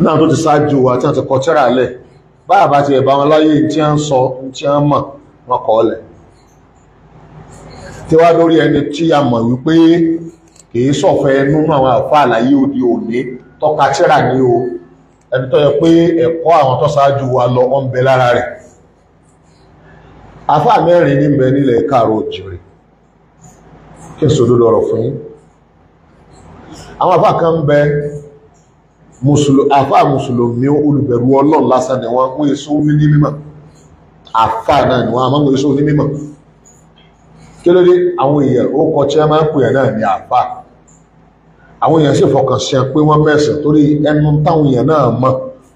Náà tó ti ṣáájú wa tí wọ́n ti kọ tírà lẹ̀, báyà bá ti ẹ̀bá wọn láyé tí wọ́n ń sọ tí wọ́n mọ̀ wọn kọ́ lẹ̀. Tí wá lórí ẹni tí a mọ̀ wípé kìí sọ̀fẹ́ nínú àwọn àfáà àlàyé òde òní tọ́ka tírà ní o, ẹni tó yẹ pé ẹ̀kọ́ àwọn tó ṣáájú wa lọ ọ́n bẹ lára rẹ̀. Àfáà mẹ́rin ní bẹ nílẹ̀ káàrọ̀ òjìrì, kí n sòdodo ọ̀rọ̀ fún yín. Àwọn àfáà kan bẹ, àfáà mùsùlùmí olùbẹ̀rù Ọlọ́run lásán ni wọ́n, wọ́n èso ní mímọ̀. Àfáà náà ni wọ́n, àmọ́ wọ́n èso ní mímọ̀. Kí ló dé? Àwọn èèyàn ó kọ tí wọ́n máa ń pè ẹ̀ náà ní àfáà. Àwọn èèyàn sì fọkàn sí ẹ pé wọ́n mẹ̀sìn, torí ẹnu táwọn èèyàn náà mọ̀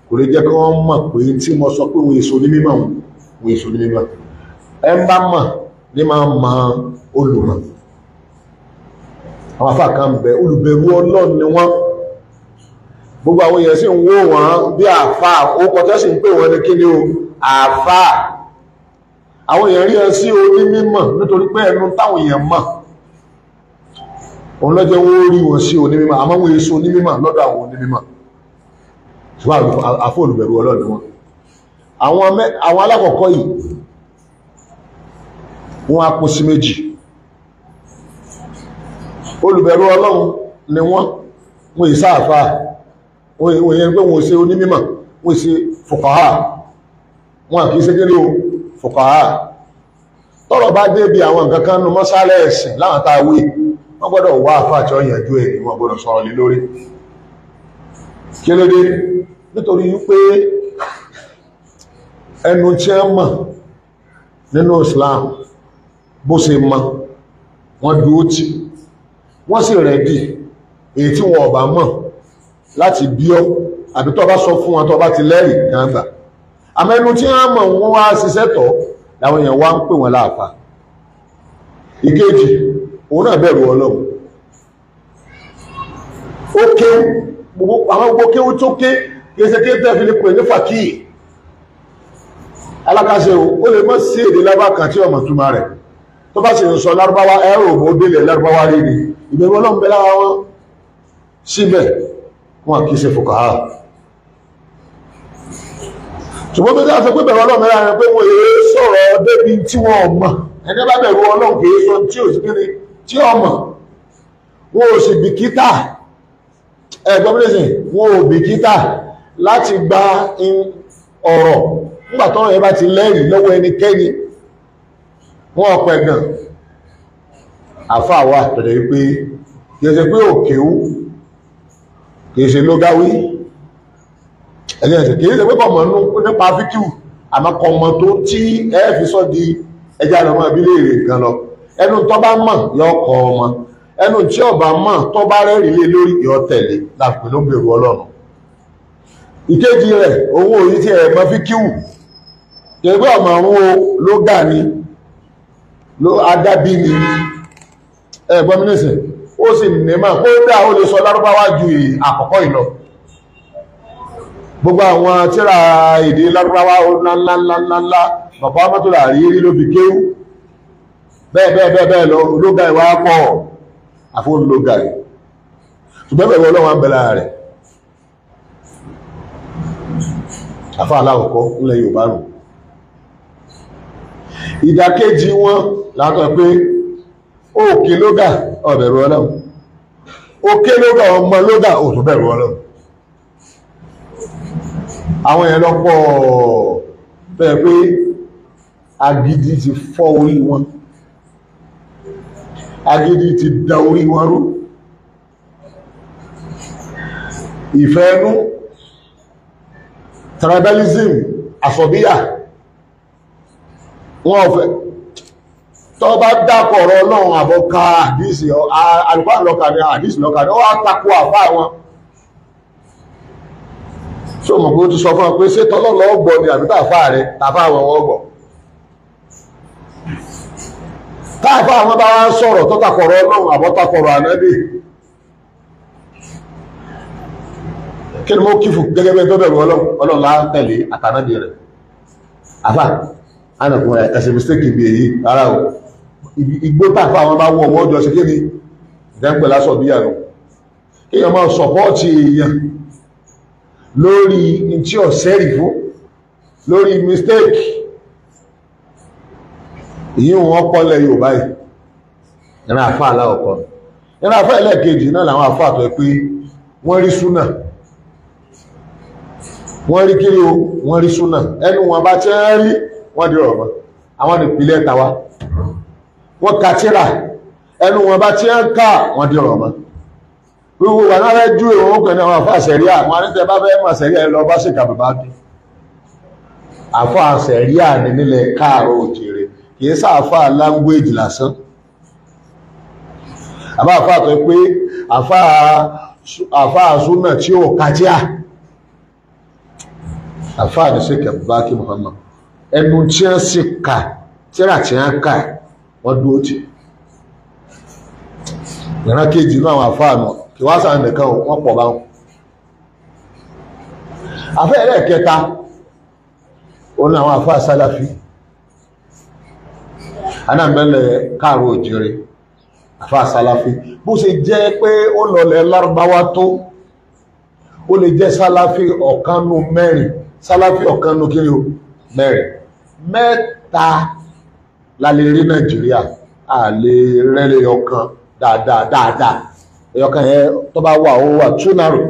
kò lè jẹ́ kí wọ́n mọ̀ pé tí mo sọ pé wọ́n èso ní mímọ̀, wọ́n èso ní mímọ̀. Ẹ ń bá mọ̀ ní máa mọ olùmọ̀. Àwọn àfáà kan bẹ, olùbẹ̀rù Ọlọ́run ni wọ́n. Gbogbo àwọn èèyàn sì ń wó wọn bí àfáà, ó kọ tẹ́ sì ń pè wọ́n ní kíni o, àfáà. Àwọn èèyàn rí ẹ sí onímọ̀ nítorí pé ẹnu táwọn èèyàn mọ̀ òun lọ́jọ́ wọ́n rí wọn sí onímọ̀, àmọ́ wọ́n èso onímọ̀ lọ́dọ̀ àwọn onímọ̀. Ṣùgbọ́n àfọ́ olùbẹ̀rù Ọlọ́run ni wọ́n. Àwọn alákọ̀ọ́kọ́ yìí wọ́n á pín sí méjì. Olùbẹ̀rù Ọlọ́run ni wọ́n, wọ́n èsà àfáà, wọ́n yẹn pé wọ́n ṣe onímọ̀, wọ́n ṣe fuqaha, wọ́n kì í ṣe kéré o, fuqaha. Tọ́rọ̀ bá dé bí àwọn nǹkan kan nu mọ́sálẹ̀ ẹ̀sìn láwọn tá a wí, wọ́n gbọ́dọ̀ wá àfáà tí ó yanjú ẹ̀, wọ́n gbọ́dọ̀ sọ̀rọ̀ lé lórí. Kí ló dé? Nítorí wípé ẹnu tí wọ́n mọ̀ nínú Islam bó ṣe mọ̀, wọ́n dúró tì, wọ́n sì rẹ̀dì èyí tí wọn ọ̀bà mọ̀ láti bí ọ́, àbí tó bá sọ fún wọn tó bá ti lẹ́rìí kan gbà. Àmọ́ ẹnu tí wọ́n mọ̀ wọ́n wá ṣiṣẹ́ tọ̀, làwọn èèyàn wá ń pè wọ́n láàfà. Ìkejì, òun náà bẹ̀rù Ọlọ́run. Ó ké, àwọn gbogbo kéwú tó ké, kìí ṣe kéwú tẹ́ fi lè pè ní fàkíì. Alákàṣe o, ó lè mọ́ sí èdè lábá kan tí ọmọ túmọ̀ rẹ̀. Tó bá sì ń sọ lárúbáwá, ẹ̀rọ òmò délẹ̀ lárúbáwá rí ni. Ìbẹ̀rù Ọlọ́run bẹ lára wọn. Síbẹ̀, wọn kìí ṣe fuqaha. Ṣùgbọ́n tó dáa sọ pé bẹ̀rù Ọlọ́run bẹ lára pé wọ́n èé sọ̀rọ̀ débi tí wọ́n mọ̀. Ẹni bá bẹ̀rù Ọlọ́run kìí sọ tí ò sí kíni tí ó mọ̀. Wọn ò sì bìkítà, ẹ̀gbọ́n mínísìn, wọn ò bìkítà láti gba ọ̀rọ̀ nígbà tọ́rọ̀ yẹn bá ti lẹ́rìí lọ́wọ́ ẹnikẹ́ni. Wọ́n ọ̀pẹ̀ gan. Àfáà wà tọ̀dẹ̀ wípé kìí ṣe pé òkèwú, kìí ṣe lógáwí, ẹ̀lẹ́sẹ̀ kìí ṣe pé kọ̀mọ̀ nípa fíkíù, àmọ́ kọ̀mọ̀ tó tí ẹ fi sọ di ẹja lọ́mọ ìbílẹ̀ èrè gan lọ. Ẹnu tó bá mọ̀ yọ kọ ọmọ, ẹnu tí ọba mọ̀ tó bá rẹ́rìí lé lórí yọ tẹ̀lé, láti ló ń bẹ̀rù Ọlọ́run. Ìkejì rẹ̀, owó yìí tí ẹ̀ mọ̀ fíkíù, kìí pé ọmọ ọ̀run o, lógà ni, ló adábí ni, ẹ̀gbọ́n mi nísìn, ó sì ní máa kó dá, ó lè sọ lárúbáwá ju àkọ́kọ́ ìlọ. Gbogbo àwọn tírà èdè lárúbáwá ńláńláńláńlá, bàbá mọ́tòlá rírí ló fi kéwú, bẹ́ẹ̀ bẹ́ẹ̀ bẹ́ẹ̀ bẹ́ẹ̀ lọ, ológa ìwà pọ̀, àfóhùn lóga ẹ̀. Ṣùgbọ́n bẹ̀rù Ọlọ́run á ń bẹ lára rẹ̀. Àfáà alákọ̀ọ́kọ́ ńlẹ̀ Yorùbá nù. Ìdàkejì wọn látọ̀ pé òkè lógà ó bẹ̀rù Ọlọ́run, òkè lógà ọmọ lógà ò tún bẹ̀rù Ọlọ́run. Àwọn èèyàn lọ́pọ̀ bẹ́ẹ̀ pé agídí ti fọ́ orí wọn, agídí ti da orí wọn rú, ìfẹ́ ẹnu, tribalism, àsọ̀bíyà, wọn ọ̀fẹ́ tó bá dákọ̀ ọ̀rọ̀ Ọlọ́run àbọ̀ká àdísì àlùfáà lọ́kà ní àdísì lọ́kà ní ó wá takò àfáà wọn. Ṣé o mọ̀ pé ó ti sọ fún ọ pé ṣé tọ́lọ́lọ́ ọgbọ̀ ni àbí tàfáà rẹ, tàfáà wọn ọgbọ̀. Táàfáà wọn bá wá ń sọ̀rọ̀ tó takọ̀rọ̀ Ọlọ́run àbọ̀ takọ̀rọ̀ Ànábì, kí ni mo kí fún gẹ́gẹ́ bí tó bẹ̀rù Ọlọ́run? Ọlọ́run lá tẹ̀lé àtànábì rẹ̀. Àfáà ánàkùn ẹ̀sẹ̀ mistake ibi èyí rárá o. Igbó tàfà àwọn bá wọ́ ọjọ́ sí kí ni ìdẹ́pẹ̀ lásọ̀ bí àrùn. Kí èèyàn máa sọ̀pọ́ọ̀tì èèyàn lórí tí ọ̀sẹ́rì fún, lórí mistake. Èyí wọn pọ́lẹ̀ Yorùbá yìí. Ìran àfáà aláwọ̀kọ́. Ìran àfáà ẹlẹ́ẹ̀kejì náà làwọn àfáà tó pé wọ́n rí súnà, wọ́n rí kiri o, wọ́n rí súnà, ẹnu wọn bá tẹ́ rí wọ́n di ọ̀rọ̀ mọ́. Àwọn ìpìlẹ̀ tàwa wọ́n ka tírà, ẹnu wọn bá tẹ́ ń ká wọ́n di ọ̀rọ̀ mọ́. Gbogbo wà náà rẹ́ jú ìwọ̀n pẹ̀lú àwọn àfáà sẹ̀ríà, wọn ní tẹ́ bá fẹ́ mọ̀ sẹ̀ríà ẹ lọ bá ṣèkà bàbá dùn. Àfáà sẹ̀ríà ní nílẹ̀ káàrọ̀ òjèrè, kì í sáàfáà language lásán. Àbá àfáà tó pé àfáà súnà tí ó kàtíà, àfáà ní Sheikh Abubakar Muhammad, ẹnu tí wọ́n sì kà tíra tí wọ́n kà wọ́n dúró tì. Ìran kejì inú àwọn àfáà nù kí wá sáà nìkan wọ́n pọ̀ báwọn. Àfáà ẹlẹ́ẹ̀kẹta ó ní àwọn àfáà sálàfí, anáàmẹ́lẹ̀ káàrọ̀ òjìrì. Àfáà sálàfí bó ṣe jẹ́ pé ó lọlẹ̀ lárúbáwá tó, ó lè jẹ́ sálàfí ọ̀kanú mẹ́rin, sálàfí ọ̀kanú kí ni o, mẹ́rin. Mẹ́ta la lè rí Nàìjíríà, a lè rẹ́lẹ̀ ọ̀kan dáadáa dáadáa. Ẹyọkan yẹn tó bá wà ó wà too narrow,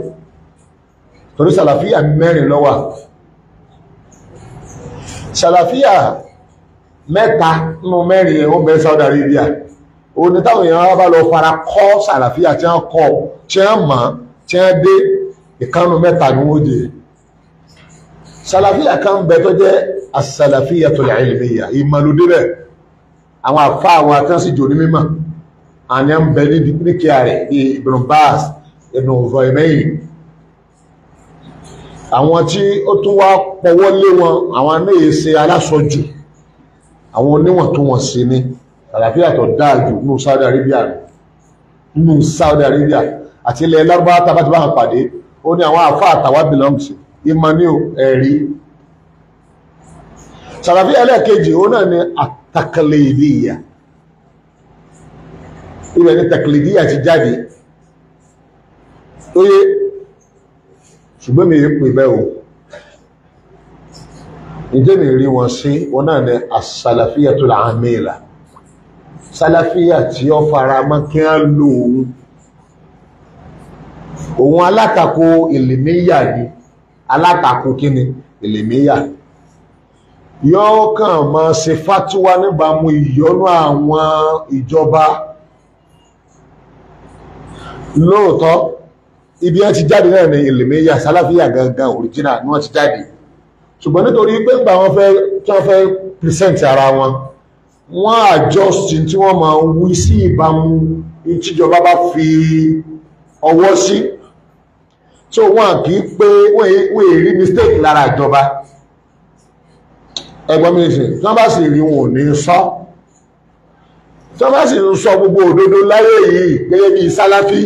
torí sàlàfíà mẹ́rin ló wà. Sàlàfíà mẹ́ta nínú mẹ́rin yẹn ó bẹ Saudi Arabia. Ó ní táwọn èèyàn bá lọ fara kọ́ sàlàfíà tí wọ́n kọ́, tí wọ́n mọ̀, tí wọ́n dé ìkànnù mẹ́ta ni wọ́n jẹ. Sàlàfíà kan bẹ tó jẹ́ as-salafiyyatul ilmiyya, ìmọ̀lódé bẹ̀. Àwọn àfa àwọn àtúnṣe jò ní mímọ̀, àní ń bẹ ní kíá rẹ̀ bí Ibn Baz, Ibn Uthaymeen. Àwọn tí ó tún wá pọwọ́ lé wọn, àwọn náà ṣe aláṣọjù, àwọn oníwọ̀n tó wọ̀n sí ni. Sàlàfíà tó dáa jù nínú Saudi Arabia, nínú Saudi Arabia àti ilẹ̀ Lárúbáwá tá a bá ti bá wọn pàdé, ó ní àwọn àfa àtàwà belong sí ìmọ̀ ní ẹ̀rí. Sàlàfíà ẹlẹ́ẹ̀kejì ó náà ní àtàkàlẹ̀dìyà. Ibẹ̀ ní tàkìlìdíyà ti jáde. Ó yé, ṣùgbọ́n mi pè bẹ́ o, ìjẹ́ mi rí wọn sí wọn náà ní as-salafiyyatul amila, sálàfíà tí ó fara mọ́ kí wọ́n lò òun. Òun alátakò ìlìmíyà ni, alátakò kíni ìlìmíyà. Yóò kàn máa ṣe fátúwá níbàámu ìyọ́nú àwọn ìjọba. Lóòótọ́ ibi wọ́n ti jáde náà ní ìlìmíyà, sálàfíà gangan original ni wọ́n ti jáde. Ṣùgbọ́n nítorí pé ńgbà wọ́n fẹ́ tí wọ́n fẹ́ present ara wọn, wọ́n adjust tí wọ́n máa ń wí sí ìbámu tíjọba bá fi ọwọ́ sí. So wọ́n kì í pé wọ́n èrí mistake lára ìjọba. Ẹgbọ́n mi nìsín, tí wọ́n bá sì rí wọn ò ní sọ. Tí wọ́n bá sì ń sọ gbogbo òdodo láyé yìí gẹ́gẹ́ bí sálàfí,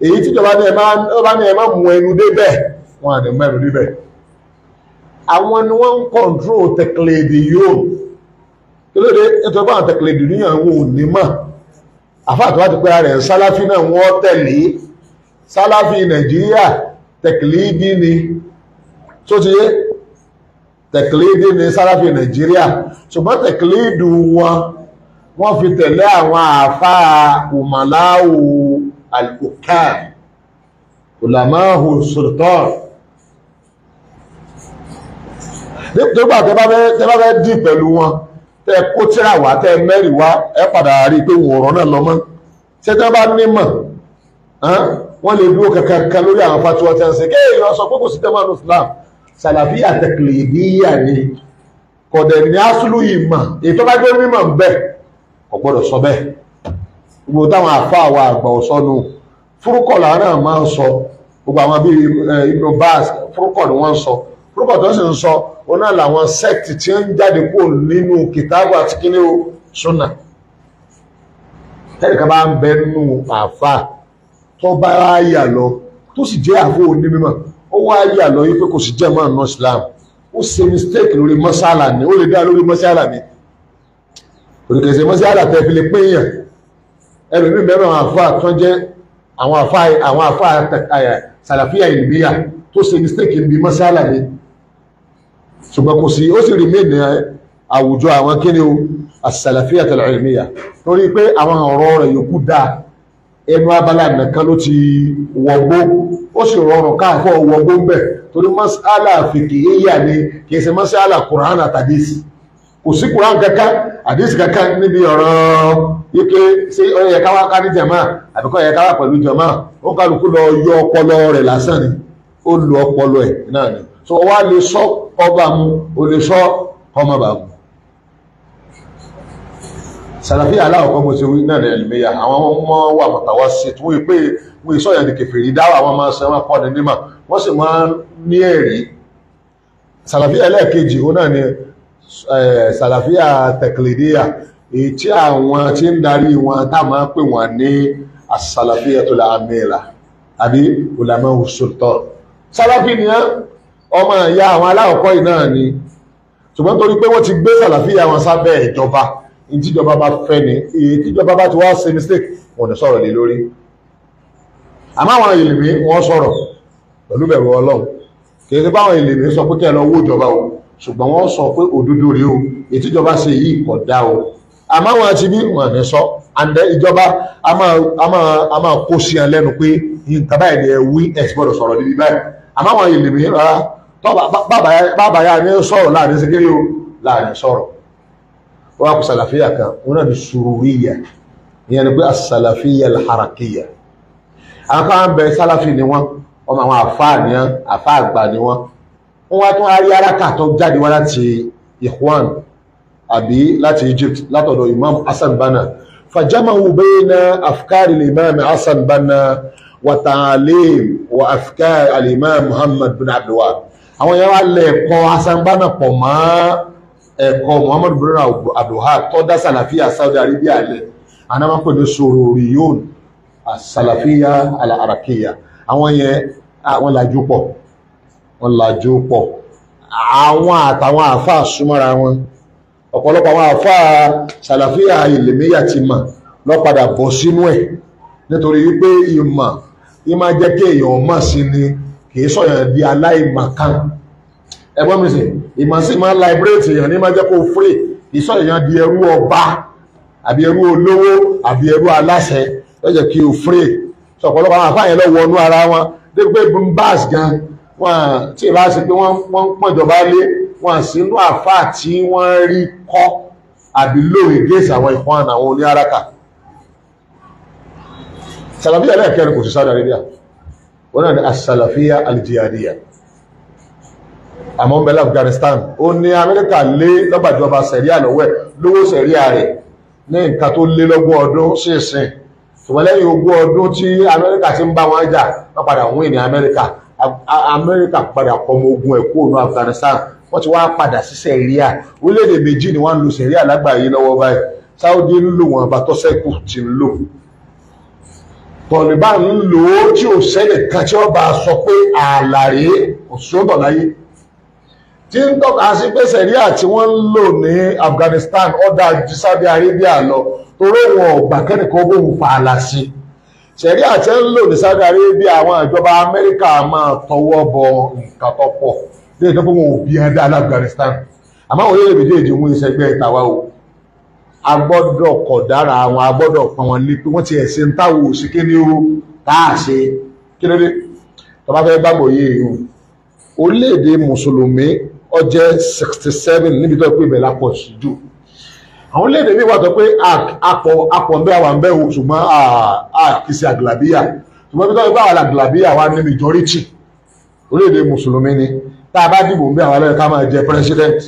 èyí tíjọba ní ẹ má mú ẹnu débẹ̀, wọn à ní mú ẹnu débẹ̀. Àwọn ni wọ́n ń control tẹ̀kìlẹ̀dì yóò. Kí ló dé? Nítorí pé àwọn tẹ̀kìlẹ̀dì níyàn wọn ò ní mọ̀. Àfáà tó wá ti pé ara rẹ̀ sálàfí náà wọ́n tẹ̀lé. Sálàfí Nàìjíríà tẹ̀kìlẹ̀dì ni. Tó ti yé? Tẹ̀kìlẹ̀dì ni sálàfí Nàìjíríà. Ṣùgbọ́n tẹ̀kìlẹ̀dì wọn, wọ́n fi tẹ̀lé àwọn àfáà umaláwo al-hukam, ulamahu sultan. Nígbà tẹ́ bá fẹ́ dì pẹ̀lú wọn, tẹ́ kó tíra wá, tẹ́ mẹ́rin wá, ẹ padà rí i pé wọn ọ̀rọ̀ náà lọ mọ́. Ṣé tẹ́ bá nímọ̀, wọ́n lè dúró kankan lórí àwọn fatuwa tí wọ́n ṣe. Kéèyàn sọ pé kò sí tẹ́mọ̀nù Islam, sàlàfíà tẹ̀kìlìdíyà ni, kọ̀dẹ̀ ní asúlù ìmọ̀, èyí tó bá gbé mímọ̀ ń bẹ̀, kò gbọ́dọ̀ sọ bẹ́ẹ̀. Gbogbo táwọn àfáà wa àgbà ọ̀sọ́nu fúrúkọ̀ làwọn náà máa ń sọ. Gbogbo àwọn bíi Ibn Baz, fúrúkọ̀ ni wọ́n ń sọ. Fúrúkọ̀ tó sì ń sọ, ó náà làwọn sect tí ń jáde kúrò nínú kìtàbù àti kíní o súnà. Tẹ́nìkan bá ń bẹ nínú àfáà tó bá yà lọ, tó sì jẹ́ àfáà onímọ̀, ó wá yà lọ yí pé kò sì jẹ́ mọ́ ọ̀nà Islam, ó ṣe mistake lórí mọ́sálà ni, ó lè dá lórí mọ́sálà ni. Òrìkèsè mọ́sálà tẹ́ fi lè pín yàn. Ẹlòmíì mẹ́rin àwọn àfáà tó jẹ́ àwọn àfáà sàlàfíà ìlúmíyà, tó ṣe mistake ń bi mọ́sálà ni, ṣùgbọ́n kò sí, ó sì remain ní àwùjọ àwọn kíni o, as-salafiyya al-ilmiyya, torí pé àwọn ọ̀rọ̀ rẹ̀ yòókù dáa, ẹnu abala nìkan ló ti wọgbó, ó sì rọrùn káàfọ́ wọgbó ń bẹ̀, torí mas'ala fiqhiyya ni, kì í ṣe mas'ala Qur'an àtàdísì. Kò sí Qur'an kankan àdísì kankan níbi ọ̀rọ̀ wípé ṣé ó yẹ ká wá ká ní jàmáà àbíkọ́ yẹ ká wá pẹ̀lú jàmáà. Ó kálukú lọ yọ ọpọlọ rẹ̀ lásán ni, ó lu ọpọlọ ẹ̀ náà ni. So wá lè sọ ọba mu, ó lè sọ ọmọ bá mu. Sàlàfíà aláwọ̀kọ́ mo ti wí náà ní ẹ̀lùmíyà, àwọn ọmọ wà mọ̀tàwá sí tí wọ́n pé wọ́n ìsọ̀yàn ní kèfèrí dáwà, wọ́n máa ṣe wọ́n kọ́ ní nímọ̀, wọ́n sì máa ní ẹ̀rí. Sàlàfíà ẹlẹ́ẹ̀kejì ó náà ni sàlàfíà tẹ̀kìlìdíyà, èyí tí àwọn tí ń darí wọn tá máa pè wọ́n ní asàlàfíà tó láàmìlà àbí ulama sultan. Sàlàfí ni ọmọ ìyá àwọn aláwọ̀kọ́ yìí náà ni, ṣùgbọ́n torí pé wọ́n ti gbé sàlàfíà wọn sábẹ́ ìjọba, ìtìjọba bá fẹ́ ni, èyí tíjọba bá ti wá ṣe mistake wọn ní sọ̀rọ̀ lé lórí. Àmọ́ àwọn ìlìmí wọ́n sọ̀rọ̀ pẹ̀lú bẹ̀rù Ọlọ́run, kì í ṣe báwọn ìlìmí sọ pé kí ẹ lọ wó ìjọba o, ṣùgbọ́n wọ́n sọ pé òdodo rèé o, èyí tíjọba ṣe yìí kò dá o. Àmọ́ àwọn àti bí wọn ní sọ, àǹdẹ ìjọba a máa kó sí ẹ lẹ́nu pé nǹkan báyìí ni ẹ wí, ẹ sì gbọ́dọ̀ sọ̀rọ̀ níbi báyìí. Àmọ́ àwọn ìlìmí rárá, tọ́ bàbá yá ni sọ̀rọ̀ láàrin ṣe kéré o, láàrin sọ̀rọ̀. Wọ́n kò sàlàfíà kan, wọ́n náà ní sururiya, ìyẹn ni pé asàlàfíà alharakiya. Àwọn kan bẹ sàlàfí ni wọ́n, ọmọ àwọn àfáà ni wọ́n, àfáà àgbà ni wọ́n. Wọ́n wá tún arí araka tó jáde wá láti Ikhwan àbí láti Egypt látọ̀dọ̀ Imam Hassan Banna. Fajamahu bayna afkari al-Imam Hassan Banna wa ta'alim wa afkari al-Imam Muhammad bin Abdul Wahhab. Àwọn yẹn wá lẹ̀ kọ́ Hassan Banna pọ̀ mọ́ ẹ̀kọ́ Muhammad bin Abdul Wahhab tó dá sàlàfíà Saudi Arabia lẹ̀, àná máa ń pè ní sururiyun sàlàfíà al-arakiya. Àwọn yẹn àwọn làjú pọ̀, wọ́n làjú pọ̀, àwọn àtàwọn àáfàá súnmọ́ra wọn. Ọ̀pọ̀lọpọ̀ àwọn àáfàá sàlàfíà ìlèmíyà ti mọ̀ lọ́padà bọ̀ sínú ẹ̀, nítorí wípé ìmọ̀ ìmọ̀ jẹ́ kí èèyàn mọ̀ sí ni, kì í sọ̀yàn di aláìmọ̀kan. Ẹgbọ́n mi sì, ìmọ̀ sí máa ń liberate èèyàn ní máa jẹ́ kó free, ìsọ̀ èèyàn di ẹrú ọba àbí ẹrú olówó àbí ẹrú aláṣẹ, lọ́jọ́ kí o free. Sọ̀pọ̀lọpọ̀ àwọn àfáà yẹn lọ wọnú ara wọn dé pé Bas gan wọn tí ì bá ṣe pé wọ́n ń pọ̀jọba lé wọn sínú àfáà tí wọ́n rí kọ́ àbí lóore gẹ́sì àwọn Ikhwan àwọn oní araka. Sàlàfíà lẹ́ẹ̀kẹrin kò sí Saudi Arabia, wọn náà ní asàlàfíà aljihadiyya. Àmọ́ ń bẹ l'Afghanistan, ó ní Amẹ́ríkà lé lọ́gbàjọba sẹ̀ríà lọ́wọ́ ẹ̀ lówó sẹ̀ríà rẹ̀ ní nǹkan tó lé lọ́gbọ̀n ọdún sí ìsìn. Ṣùgbọ́n lẹ́yìn 20 ọdún tí Amẹ́ríkà ti ń bá wọn jà, wọ́n padà win ní Amẹ́ríkà. Amẹ́ríkà padà kọmọ ogun ẹ̀ kúrò ní Afghanistan, wọ́n ti wá padà sí sẹ̀ríà. Orílẹ̀-èdè méjì ni wọ́n ń lo sẹ̀ríà lágbàáyé lọ́wọ́ báyìí. Saudi ń lò wọn, bàtọ́sẹ́kù ti ń lò. Taliban ń lò ó tí ò sẹ́lẹ̀ kan tí ó bá sọ pé ààlà rèé, kò sóńtọ̀ láyé, tí ń tọ́ka sí pé sẹ̀ríà tí wọ́n ń lò ní Afghanistan ó dáa ju Saudi Arabia lọ, torí wọn ò gbà kẹ́nìkan bóun fa ààlà sí. Sẹ̀ríà tí ń lò ní Saudi Arabia, àwọn ìjọba Amẹ́ríkà máa tọwọ́ bọ nǹkan tó pọ̀ lẹ́yìn tó fún wọn ò bí ẹ dá ní Afghanistan. Àmọ́ àwọn orílẹ̀-èdè méjèèjì wọn ìṣẹ́gbẹ́ ìtawá o, a gbọ́dọ̀ kọ̀ dára àwọn, a gbọ́dọ̀ pọn wọn lé pé wọ́n ti ẹ̀sìn ń táwò sí kí ni ó tá a ṣe kí ló dé tó bá fẹ́ gbàgbọ́ yìí o. Orílẹ̀-èdè mùsùlùmí ó jẹ́ 67 níbi tó pé ibẹ̀ lápọ̀ sí jù. Àwọn orílẹ̀-èdè míì wà tó pé apọ̀ ń bẹ́ àwọn ń bẹ́ o, ṣùgbọ́n kì í ṣe àgìlàbíyà. Ṣùgbọ́n bí tó pé àwọn àgìlàbíyà wà ní majority orílẹ̀-èdè mùsùlùmí ni, tá a bá dìbò ń bẹ́ àwọn alẹ́ ká máa jẹ president,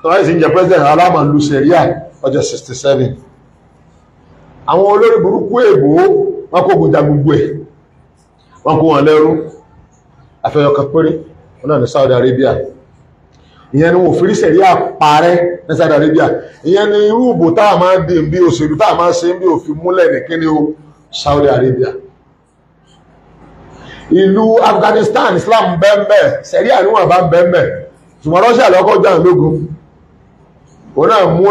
tó bá sì ń jẹ president aláàmà lu sẹ̀ríà, ó jẹ́ 67. Àwọn olórí burúkú èbó wọn kó gbòjà gbogbo ẹ̀, wọn kó wọn lẹ́rú, àfẹyọkan péré wọn náà ní Saudi Arabia. Ìyẹn ni wọn ò fi rí sẹ̀ríà parẹ́ ní Saudi Arabia. Ìyẹn ni irú ìbò tá a máa ń dì bí òṣèlú tá a máa ń ṣe bí òfin múlẹ̀ ní kíni o, Saudi Arabia. Ìlú Afghanistan Islam bẹ́ẹ̀nbẹ́ẹ̀, sẹ̀ríà níwọ̀n bá bẹ́ẹ̀nbẹ́ẹ̀, ṣùgbọ́n Russia lọ́kọ́ jà lógun, òun náà mú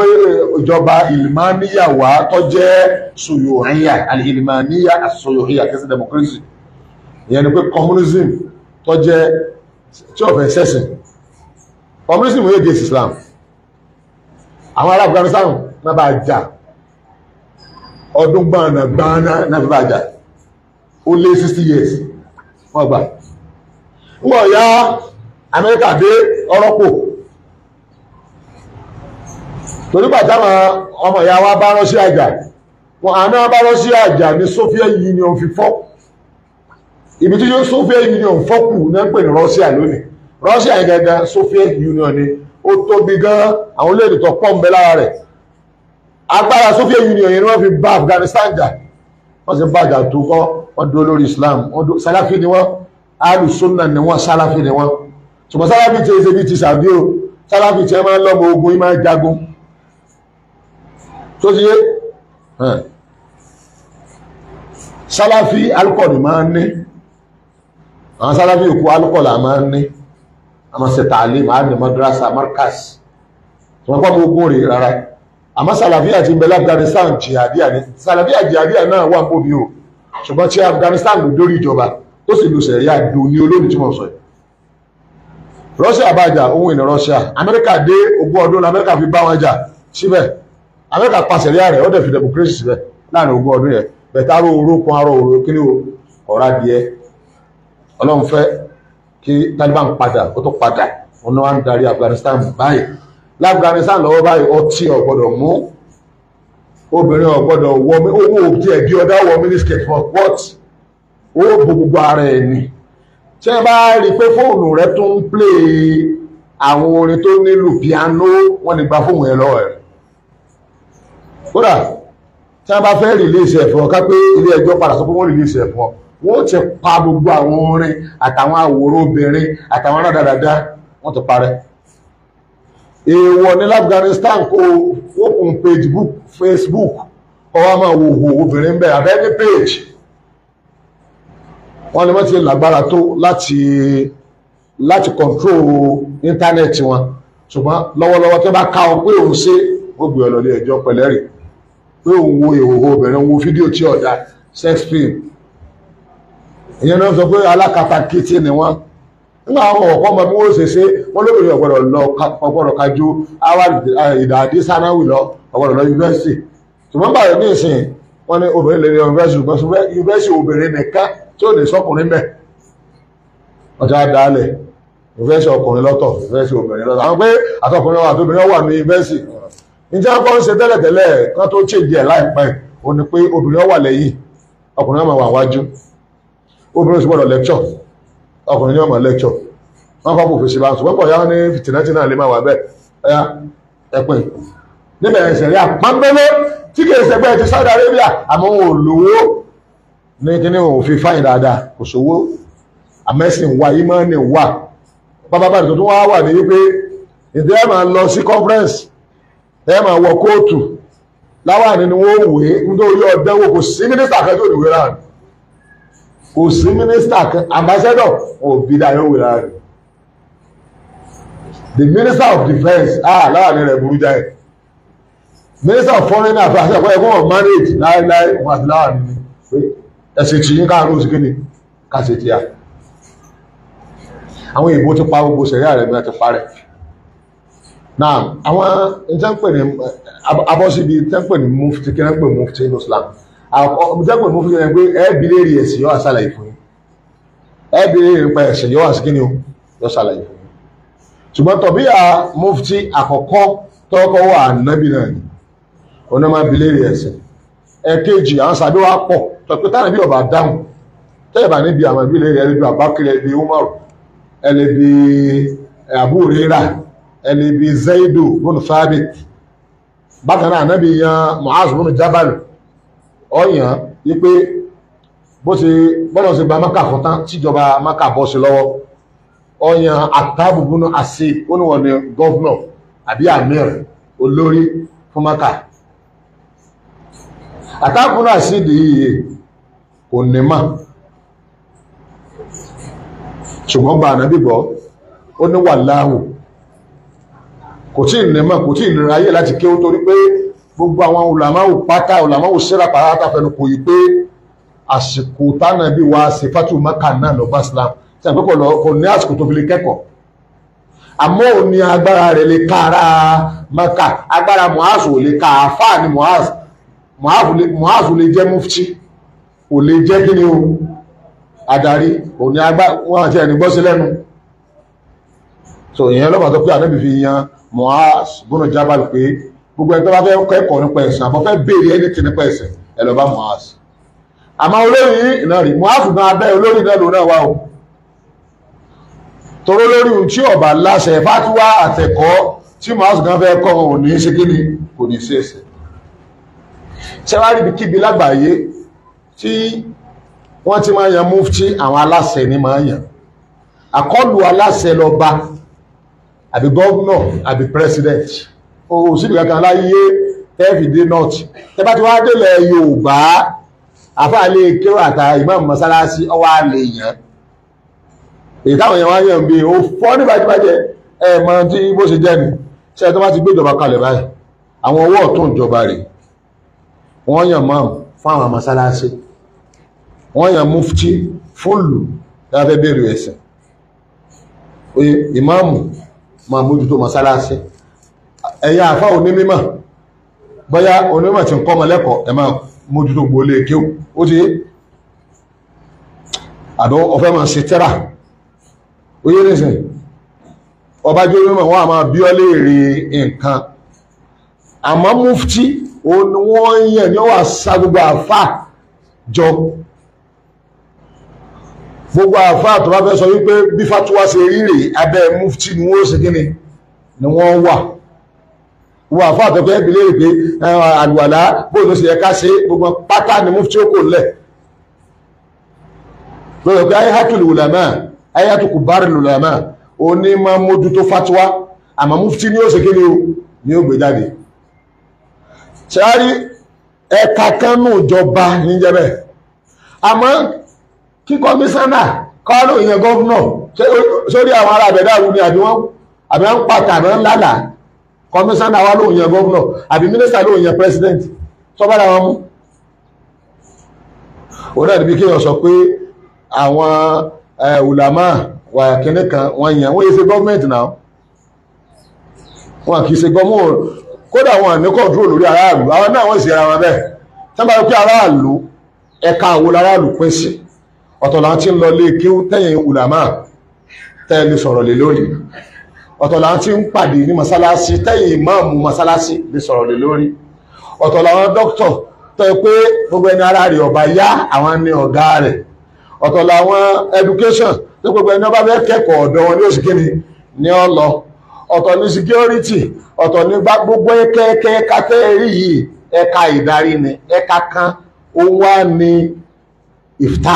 ìjọba ìlmáníyà wá tó jẹ́ suyuhiyya, alìlmáníyà asuyuhiyya, kìí ṣe democracy. Ìyẹn ni pé communism tó jẹ́ tí ọ̀fẹ́ sẹ́sìn. Communism yóò against Islam. Àwọn ará Afghanistan náà bá jà ọdún gbọ́nà gbọ́nà náà fi bá jà, ó lé 60 years wọ́n gbà. Wọ́n ya Amẹ́ríkà dé ọ̀rọ̀pọ̀ torí bàtà ọmọ ìyá wa bá Russia jà, wọn àná bá Russia jà ní Soviet Union fi fọ́. Ibi tí yóò Soviet Union fọ́kù náà ń pè ní Russia lónìí. Russia yẹn gangan Soviet Union ni, ó tóbi gan, àwọn orílẹ̀-èdè tó pọ̀ ń bẹ lára rẹ̀. Agbára Soviet Union yẹn ni wọ́n fi bá Afghanistan jà, wọ́n sì bá jà tó kọ́, wọ́n dúró lórí Islam, wọ́n dúró Salafi ni wọ́n, alùsùnà ni wọ́n, Salafi ni wọ́n. Ṣùgbọ́n Salafi ti ṣe bí ti sàbí o, Salafi ti ẹ máa ń lọ́mọ ogun, yìí máa ń jagun tó ti yé. Salafi alukọ̀ ni máa ń ní, àwọn Salafi òkú alukọ̀ là máa ń ní, àmọ́ ṣe tààlí máa ní madrasa markas, wọ́n kọ́ mọ ogun rè rárá. Àmọ́ Salafiya ti ń bẹ l'Afghanistan, jihadiya ni Salafiya, jihadiya náà wà ń bóbi o, ṣùgbọ́n tí Afghanistan ló dórí ìjọba tó sì lu sẹ̀ríà dùn ní olóòdì tí wọ́n sọ yìí. Russia bá jà, ohun ìní Russia. Amẹ́ríkà dé, ogún ọdún l'Amẹ́ríkà fi bá wọn jà síbẹ̀. Amẹ́ríkà pa sẹ̀ríà rẹ̀, ó dẹ̀ fi democracy síbẹ̀ láàrin ogún ọdún yẹn. Bẹ̀tẹ̀ aró oró kun aró oró kí ni o ọ̀rá díẹ̀. Ọlọ́run fẹ́ kí Taliban padà, ó tó padà, wọn náà ń darí Afghanistan báyìí. L'Afghanistan lọ́wọ́ báyìí, ọtí ò gbọ́dọ̀ mú, obìnrin ò gbọ́dọ̀ wọ, owó òbí ẹ̀bí ọ̀dá wọ miniskirt for what? Ó bo gbogbo ara ẹ̀ ni. Tí ẹ bá rí i pé fóònù rẹ tó ń play àwọn orin tó nílò piano, wọ́n lè gba fóònù ẹ lọ́wọ́ ẹ̀. Kódà tí wọ́n bá fẹ́ release ẹ̀ fún ọ, ká pé ilé ẹjọ́ padà sọ pé wọ́n release ẹ̀ fún ọ, wọ́n ti pa gbogbo àwọn orin àtàwọn àwòrán obìnrin àtàwọn rádaràda, wọ́n ti parẹ́. Èèwọ̀ ní l'Afghanistan kó open page book Facebook kó wá máa wo wo obìnrin bẹ́ẹ̀ abẹ́ ní page. Wọ́n ní wọ́n ti lágbára tó láti control íńtánẹ́ẹ̀tì wọn, ṣùgbọ́n lọ́wọ́lọ́wọ́ tó bá ká ọ pé òun ṣe, ó gbé ọ lọ ilé ẹjọ́ pẹ̀lẹ́rì pé òun wo ìhòòhò obìnrin, wo fídíò tí ọ̀dà sex film. Ìyẹn náà sọ pé alákatakítí ni wọ́n. Nígbà àwọn ọ̀pọ̀ ọmọ bí wọ́n ṣe ṣe, wọ́n lóbìnrin ọ̀gbọ́dọ̀ lọ, ọ̀gbọ́dọ̀ kájú ìdàdí sanáwì lọ, ọ̀gbọ́dọ̀ lọ yunifásitì. Ṣùgbọ́n báyìí ní ìsìn wọ́n ní obìnrin lè lọ yunifásitì, ṣùgbọ́n yunifásitì obìnrin nìkan tí ò lè sọkùnrin bẹ̀. Ọjà dálẹ̀ yunifásitì ọkùnrin lọ́tọ̀, yunifásitì obìnrin lọ́tọ̀. Àwọn pé àtọkùnrin àti obìnrin wà ní yunifásitì. Ǹjẹ́ wọ́n kọ́ ń ṣe tẹ́lẹ̀tẹ́lẹ̀ kan tó change ẹ̀ láìpẹ́, ó ní pé obìnrin wà lẹ́yìn, ọkùnrin máa wà wájú. Obìnrin sì gbọ́dọ̀ lecture, ọkùnrin ní ọmọ lecture. Wọ́n kọ́ fòfin sí bá ń sọ, wọ́n pọ̀ yá ní fìtìnẹ́tì náà lè máa wà bẹ́ẹ̀. Ẹ̀yà ẹ̀pìn níbẹ̀ ẹ̀sẹ̀ rí àpọ́nbélé tí kìí ṣẹgbẹ́ ti Saudi Arabia, àmọ́ wọn ò lówó ní kíní wọn ò fi fáyìn dáadáa, kò sówó. Àmẹ́sìn wà, ìmọ̀ọ́nì wà. Bàbá bàbá tuntun wá wà ní wípé ìdí ẹ̀ máa lọ sí conference, ẹ̀ máa wọ kóòtù láwàní ni wọ́n wé nítorí ọ̀dẹ́wò. Kò sí mínísítà kan tó ní wé láàrin, kò sí mínísítà kan, ambassador ò bí dáa yóò wé láàrin. The minister of defence, láwàní rẹ̀ burú jáì. Minister of foreign affairs ẹ̀kọ́ ẹ̀kọ́ wọn manage láéláé wọn àti láwàní ni pé ẹ̀sìn tí yín káàánú sí kíni káṣe tí a. Àwọn èèbó ti pa gbogbo sẹ̀ríà rẹ̀ bí wọ́n ti parẹ́. Náà àwọn ìtẹ́ǹpẹ̀ ní abọ́síbi ìtẹ́ǹpẹ̀ ní mufti, kí wọ́n pè mufti ní Islam. Ìtẹ́ǹpẹ̀ mufti ni pé ẹ̀ẹ́bí lérí ẹ̀sìn yóò ṣàlàyé fún yín, ẹ̀ẹ́bí lérí nípa ẹ̀sìn yóò sí kíni o yóò ṣàlàyé fún yín. Ṣùgbọ́n tọ̀bí à mufti àkọ́kọ́ tọ́kọ́ wà nábì náà ni ọ̀nà máa bi lérí ẹ̀sìn. Ẹ̀kejì àwọn sàbí wa pọ̀ tọ̀pẹ́ táwọn bí ọba dáhùn tẹ́lẹ̀ bá níbi àwọn ìbílẹ̀ rẹ̀ ẹlẹ́bi Abubakar, ẹlẹ́bi Umar, ẹlẹ́bi Abu Hurairah, ẹlẹ́bi Zaidu bùnú Thabit. Bákan náà ànábì yan Mu'az bùnú Jabal, ọ̀yàn wípé bó ṣe bọ́lọ̀ ṣe gba Maka fún tán tíjọba Maka bọ́ sí lọ́wọ́, ọ̀yàn Attabu bùnú Asib, ó ní wọ́n ní gọ́vnọ̀ àbí amir olórí fún Maka. Attabu bùnú Asib yìí kò ní mà, ṣùgbọ́n gba ànábì bọ́, ó ní wàláhù, kò tí ì ní mà, kò tí ì nira ayé láti kéwú, torí pé gbogbo àwọn ulàmáwò pátá ulàmáwò síra pátá fẹnu kò yí pé àsìkò tánàbí wa ṣe fatu Maka náà lọ bá Islam. Tí a pé kò ní àsìkò tó fi lè kẹ́kọ̀ọ́, àmọ́ ò ní agbára rẹ̀ lè ká ara Maka. Agbára Mu'az ò lè ká. Àfáà ni Mu'az. Mu'az lè jẹ́ mufti, ò lè jẹ́ kí ni o, adarí. Ò ní agbára wọn àti ẹni gbọ́ sí lẹ́nu. So ìyẹn lọ́pàá tó pé Ànábì fi yan Mu'az bọ́nà Jabal pé gbogbo ẹni tó bá fẹ́ kẹ́kọ̀ọ́ nípa ẹ̀sìn àbọ̀ fẹ́ béèrè anything nípa ẹ̀sìn, ẹ lọ bá Mu'az. Àmọ́ olórí náà rí Mu'az gan abẹ́ olórí náà lòun náà wà o. Toró lórí ohun tí ọba láṣẹ fatuwa àtẹ̀kọ́ tí Mu'az gan fẹ́ kọ́ ò ní ṣe kíni, kò ní ṣe ẹsẹ̀. Ṣẹ́wárí ibi kíbi lágbàáyé tí wọ́n ti máa yan mufti, àwọn aláṣẹ ni máa yan. Àkọlù aláṣẹ lọ́ba àbí gọ́vnọ̀ àbí president. O síbi kankan láyé tẹ́fìdé north. Tẹ́ bá ti wá délẹ̀ Yorùbá, àfáà lè kéwà àtà ìmáàmù mọ́sálásí ọwá lè yàn. Èyí táwọn èèyàn wá yàn bí ó fọ́ ní bàjẹ́bàjẹ́ ẹ mọ tí bó ṣe jẹ́ ni. Ṣé tó bá ti gbé ìjọba kalẹ̀ báyìí, àwọn ọwọ́ ọ̀tún ìjọba rẹ̀ wọ́n yàn máàmù fún àwọn mọ́sálásí, wọ́n yàn mufti fún lù láfẹ́ bèèrè ẹ̀sìn. Oye ìmáàmù máa mójútó mọ́sálásí. Ẹ̀yà àfá onímọ̀, bóyá onímọ̀ tí ń kọ́ ọmọ lẹ́kọ̀ọ́, ẹ máa mójútó gbolé kéwú. Ó ti àbẹ́ ọ̀fẹ́ máa ṣe tẹ́rà. Oyé nìsín, ọba jẹ́ onímọ̀, wọ́n a máa bí ọ léèrè nǹkan. Àmọ́ mufti òun ni wọ́n yàn ní wọ́n sa gbogbo àfá jọ. Gbogbo àfá tó bá fẹ́ sọ wípé bí fatuwa ṣe rí rèé, abẹ́ mufti ni wọ́n ṣe kíni ni wọ́n wà. Wọ́n àfá àtọ́kọ́ ẹbí léèrè pé àlùwàlá bóò ló ṣe yẹ ká ṣe, gbogbo pátá ni mufti ó kò lẹ̀. Lọ́dọ̀ pé ayatul ulama, ayatul kubarul ulama, òní máa mójútó fatuwa, àmọ́ mufti ni ó ṣe kíni o, ni ó gbé jáde. Ṣáárí ẹ̀ka kan nù ìjọba níjẹ́ bẹ́ẹ̀. Àmọ́ kí kọmíṣánná kọ́ ló yẹn gọ́fúnà sórí àwọn ará àbẹ̀dáàrú ni àbí wọ́n ń pàtà àbí wọ́n ń lálàá. Kọmíṣánná wa ló yẹn gọ́fúnà àbí mínísítà ló yẹn pírẹsidẹ́ǹtì, tó bá dáwọn mú. Òun náà níbi kéèyàn sọ pé àwọn ulama wà kínní kan wọ́n yẹn, wọ́n yẹ ṣe gọ́ọ̀mẹ̀ntì náà, wọn kì í ṣe gọ́ọ̀mù. Kódà wọn ní kọ̀ǹtúrò lórí aráàlú, àwọn náà wọ́n sì ra wọn bẹ́ẹ̀. Tí wọ́n bá rí pé aráàlú, ẹ̀ka àwo aráàlú pín sí, ọ̀tọ̀ là ń ti ń lọ lé kí ó tẹ̀yìn ulama tẹ́ lè sọ̀rọ̀ lé lórí, ọ̀tọ̀ là ń ti ń pàdé ní mọ́sálásí tẹ̀yìn ìmáàmù mọ́sálásí lè sọ̀rọ̀ lé lórí, ọ̀tọ̀ làwọn dókítọ̀ tẹ́ pé gbogbo ẹni ara rẹ̀ ọ̀bà yá àwọn ní ọ̀gá rẹ̀, ọ̀tọ̀ làwọn education tó gbogbo ẹni ọba fẹ́ kẹ́kọ̀ọ́ ọ̀dọ̀ wọn ní oṣù kínní ní ọ lọ, ọ̀tọ̀ ní security, ọ̀tọ̀ ní gbogbo kẹ́kẹ́ kátẹ́rì yìí ẹ̀ka ìdarí ni. Ẹ̀ka kan ó wá ní ifta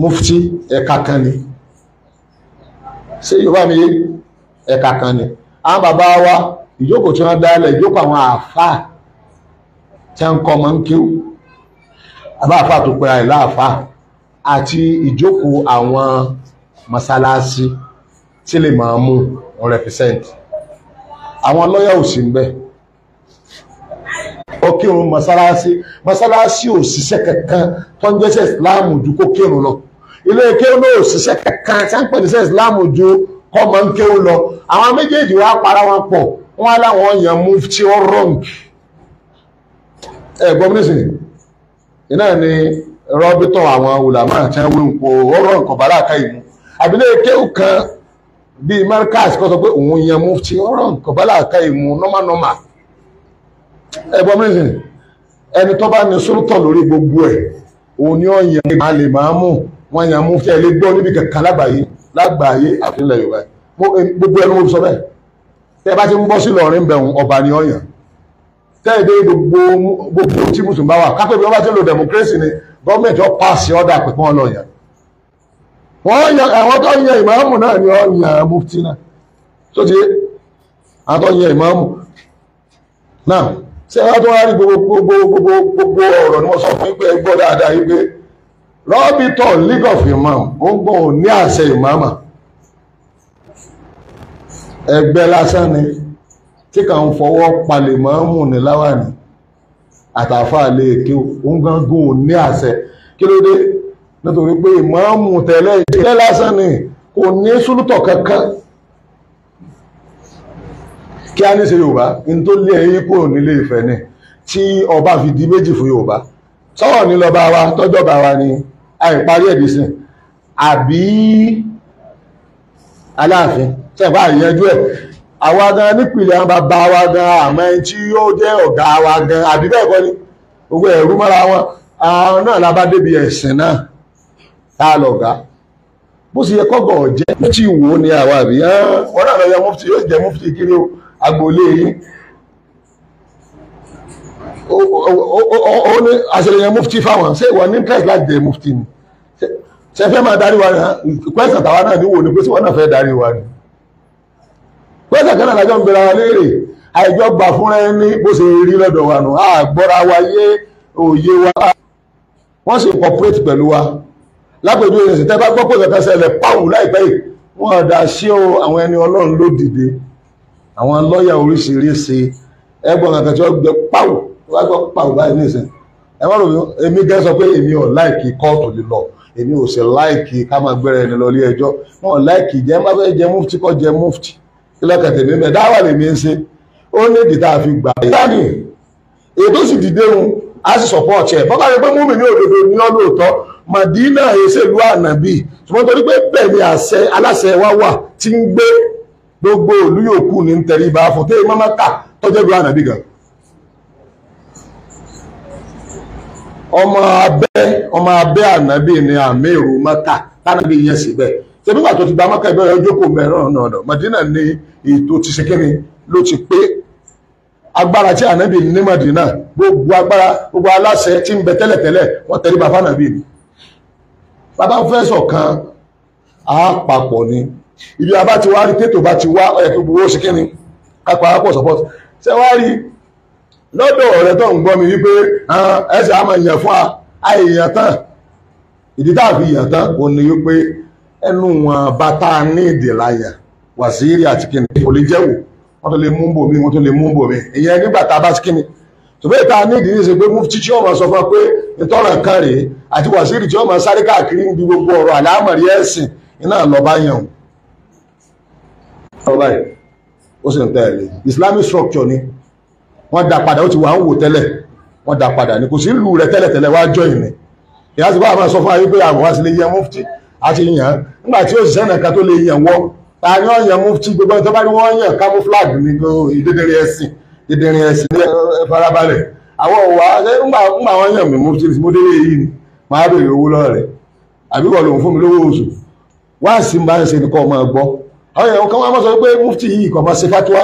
mufti, ẹ̀ka kan ni. Ṣé Yorùbá mi yé? Ẹ̀ka kan ni. Àwọn bàbá wa ìjókòó tí wọ́n dálẹ̀, ìjókòó àwọn àáfàá tí wọ́n ń kọ́ ọmọ ń kíw, àbá àáfàá tó pera ẹ̀ láàfáà, àti ìjókòó àwọn mọ́sálásí tí lè máa mú wọn represent. Àwọn lọ́yà ò sí ń bẹ̀. Ó kírun mọ́sálásí, mọ́sálásí ò ṣiṣẹ́ kankan tó ń jẹ́sẹ̀ ìsìláàmù ju kó kírun lọ. Ilé kéwú náà ò ṣiṣẹ́ kankan tí wọ́n ń pè ní sẹ́ ìsìláàmù ju kọ́ mọ́ ń kéwú lọ. Àwọn méjèèjì wá para wọn pọ̀, wọ́n á láwọn yan mufti ó wrong. Ẹ gbọ́ mi nísìnyí, iná ni rọ́bítọ̀ àwọn ulama tí wọ́n wí ń po ó wrong kọ̀ bá láàká ìmú. Àbílẹ̀ kéwú kan bíi Markaz kọ́ sọ pé òun yan mufti ó wrong kọ̀ bá láàká ìmú nọ́mà nọ́mà. Ẹ gbọ́ mi nísìnyí, ẹni tó bá ní sólùtọ̀ lórí gbogbo ẹ̀ òun ni ó yan máa lè máa mú wọn yan mufti. Ẹ lè gbọ́ níbi kankan lágbàáyé lágbàáyé àfihàn Yorùbá, gbogbo ẹnu mo sọ bẹ́ẹ̀. Tẹ́ bá ti ń bọ́ sí Ìlọrin bẹ̀rùn ọba ni ó yàn. Tẹ́ ẹ dé gbogbo gbogbo tí mùsùlùmí bá wà kápẹ́ bí wọ́n bá ti ń lo democracy ni gọ́ọ̀mẹ̀ntì ó pàṣẹ ọ̀dà pé wọ́n lọ yàn. Wọ́n yan àwọn tó yan ìmáàmù náà ni ó yan mufti náà. Tó ti àwọn tó yan ìmáàmù náà ṣé wọ́n tó wá rí gbogbo gbogbo gbogbo ọ̀rọ̀ ni wọ́n sọ fún pé gbọ́ dáadáa yìí pé rọ́bìtọ̀ League of Imam ó ń gbọ́n ní àṣẹ ìmáàmà. Ẹgbẹ́ lásán ni tí kà ń fọwọ́ palẹ̀ mọ́mù ní láwàní àtàfà lè kí ó ń gángan ní àṣẹ. Kí ló dé? Nítorí pé ìmáàmù tẹ́lẹ̀ ìjẹ́ lásán ni, kò ní súlùtọ̀ kankan. Kí a ní ṣe Yorùbá ní tó lé ẹyí kúrò nílé Ifẹ̀ ni tí ọba fi di méjì fún Yorùbá. Sọ́wọ́ ní lọ́ba wa tọ́jọ́ba wa ni àìparí ẹ̀dísìn àbí Aláàfin sẹ́gbà àyẹjú ẹ̀. Àwa gan nípìnlẹ̀ àwọn bàbá wa gan àmọ́ ẹni tí yóò jẹ́ ọ̀gá wa gan àbí bẹ́ẹ̀ kọ́ ni, gbogbo ẹ̀rú mọ́ra wọn. Àwọn náà la bá débi ẹ̀sìn náà tá a lọ̀gá bó sì yẹ kọ́gọ̀ jẹ́ mufti wo ni àwa àbí wọn náà lọ yẹ mufti, yóò jẹ́ mufti kiri o agboolé yín. Ó ní àṣẹlẹyìn mufti fáwọn, ṣé ìwọ ní interest láti jẹ mufti ni? Ṣe fẹ́ máa darí wa ni? Kwẹ́sàn tàwa náà ní wò ni pé sí wọn náà fẹ́ darí wa ni? Kwẹ́sàn kan náà lájọ́ ń bẹ̀rẹ̀ wa léèrè. Àìjọ gbà fúnra ẹni bó ṣe rí lọ́dọ̀ wa nù, àgbọ́ra wa yé òye wa, wọ́n sì cooperate pẹ̀lú wa. Lápẹ̀jú ẹ̀sìn tẹ́ bá gbọ́ pé kankan ṣẹlẹ̀ pàwù láìpẹ́ yìí, wọ́n dá sí o, àwọn ẹni Ọlọ́run ló dìde, àwọn lọ́ọ̀yà oríṣiríṣi ẹgbọ́n kankan tí wọ́n gbé pàwù, wọ́n gbọ́ pàwù báyìí ní ìsìn. Ẹ má rò mí, èmi gẹ́ sọ pé èmi ò láìkì kóòtù lílọ, èmi ò sì láìkì ká máa gbéra ẹni lọ ilé ẹjọ́, wọn ò láìkì jẹ́ má fẹ́ jẹ mufti kọ́ jẹ mufti, kí lọ́kàn tèmi mẹ́ dáwà lèmi ń ṣe. Ó ní ìdí tá a fi gbà yìí. Ètò sì dìde hun, a sì support ẹ̀. Bọ́ká rí pé múmi ní òdodo ní ọ́ lóòótọ́, Màdínà ìṣèlú ànàbì, ṣùgbọ́n torí pé bẹ́ẹ̀ ni àṣẹ aláṣẹ wa wà tí ń gbé gbogbo ìlú yòókù ní tẹríba fún tẹ́ mọ́mọ́kà tọ́jọ́ ìlú ànàbì gan. Ọmọ abẹ́ ànàbì ni àmì èrò mọ́kà tánàbì yẹn síbẹ̀. Ṣé nígbà tó ti gba mọ́kà ìbẹ̀rẹ̀ ojókòó mẹ́rán ọ̀nà Màdínà ni ètò ti ṣe kíni ló ti pé. Agbára tí ànábì ní Mádínà, gbogbo agbára gbogbo aláṣẹ tí ń bẹ tẹ́lẹ̀tẹ́lẹ̀ wọ́n tẹríba fánàbì ni. Bàbá fẹ́ ṣọ̀kan àpapọ̀ ni, ibi abá ti wá rí tètò bá ti wá ọ̀yẹ̀ kí gbogbo ó ṣe kíni kápá àpọ̀ support. Ṣé wá rí lọ́dọ̀ ọ̀rẹ́ tó ń gbọ́ mi wípé ẹsẹ̀ á máa yàn fún àìyàn tán. Ìdí tá a fi yàn tán kò ní wípé ẹnu wọn bàtà ní ìdè láyà wàsíìrì àti kíni kò lè jẹ́wò, wọ́n tó lè mú bò mí, wọ́n tó lè mú bò mí. Ìyẹn nígbà tá a bá ti kíni tòbí ìta ní ìdí ṣe pé mufti tí wọ́n máa sọ fún wa pé ìtọ́ràn kan rèé àti wàsíìrì tí wọ́n máa sáré káàkiri níbi gbogbo ọ̀rọ̀ àlámọ̀rí ẹ̀sìn iná lọ bá yàn ó. Ó sì ń tẹ̀lé Islamic structure ni wọ́n dá padà, ó ti wà ń wò tẹ́lẹ̀, wọ́n dá padà ní kò sí ìlú rẹ̀ tẹ́lẹ̀tẹ́lẹ̀ wá join ni. Ìyá sì bá máa sọ fún wa pé àwọn wá sí lè yẹ mufti àti yàn nígbà tí òṣìṣẹ́ nìkan tó lè yàn wọ́ ta ni wọ́n yàn mufti, gbogbo ẹni tó bá ní wọ́n yàn camouflage ní ìdédèrè ẹ̀sìn dídìrín ẹ̀sìn ní farabalẹ̀. Àwọn òwà ńgbà wọn yàn mí mufti mo délé yìí ni màá béèrè owó lọ́wọ́ rẹ̀ àbí wọ́n lòun fún mi lówó oṣù wá sí bá ń ṣe nìkan ọmọ ẹ̀gbọ́. Àwọn èèyàn kan wá sọ pé mufti yìí kò máa ṣe fatuwa.